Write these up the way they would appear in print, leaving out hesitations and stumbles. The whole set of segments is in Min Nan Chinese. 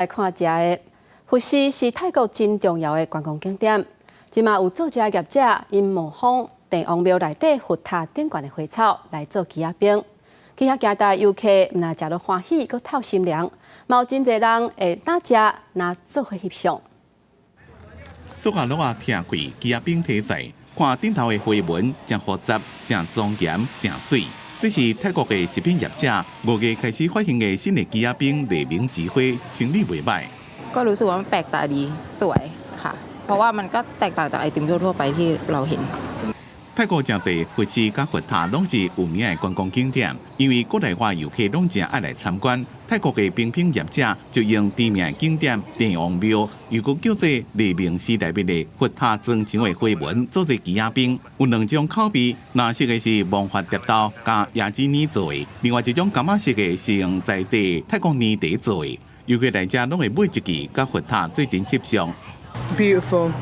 來看食的，佛寺是泰國真重要的觀光景點。這馬有做食業者𪜶模仿鄭王廟內底佛塔頂懸的花草來做枝仔冰，去遐行街遊客毋但食著歡喜，閣透心涼，嘛有真濟人會若食若做伙翕相。蘇亞諾亞聽過枝仔冰題材，看頂頭的花紋誠複雜、誠莊嚴、誠媠。這是泰國的食品業者5月開始發行的新的枝仔冰黎明之花，生理袂䆀。 ก็รู้สึกว่ามันแปลกตาดีสวยค่ะ เพราะว่ามันก็แตกต่างจากไอติมทั่วๆไปที่เราเห็น 泰國誠濟佛寺佮佛塔攏是有名的觀光景點，因為國內外遊客攏誠愛來參觀。泰國的冰品業者就用知名的景點鄭王廟，又閣叫做黎明寺內面的佛塔磚牆的花紋做做枝仔冰，有兩種口味，藍色的是魔法蝶豆佮椰子奶做的，另外一種柑仔色的是用在地泰國奶茶做的。遊客來遮攏會買一支，佮佛塔做陣翕相。 Beautiful.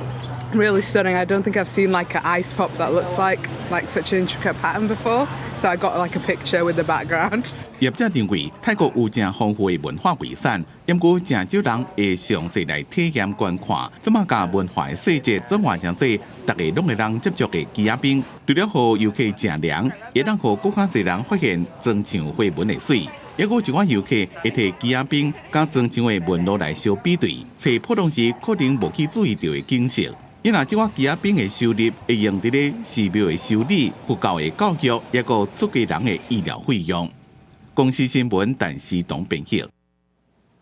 Really stunning. I don't think I've seen like an ice pop that looks like such an intricate pattern before. So I got like a picture with the background. 業者認為泰國有誠豐富的文化遺產，毋過誠少人會詳細來體驗觀看。這馬共文化的細節轉換成做逐个攏會當接觸的枝仔冰，除了予遊客食涼，會當予閣較濟人發現磚牆花紋的媠。抑閣有一寡遊客會提枝仔冰佮磚牆的紋路來相比對，揣普通時可能無去注意著的景色。伊若這寡枝仔冰的收入會用佇咧寺廟的修理、佛教的教育，抑閣出家人的醫療費用。公視新聞，陳思東編譯。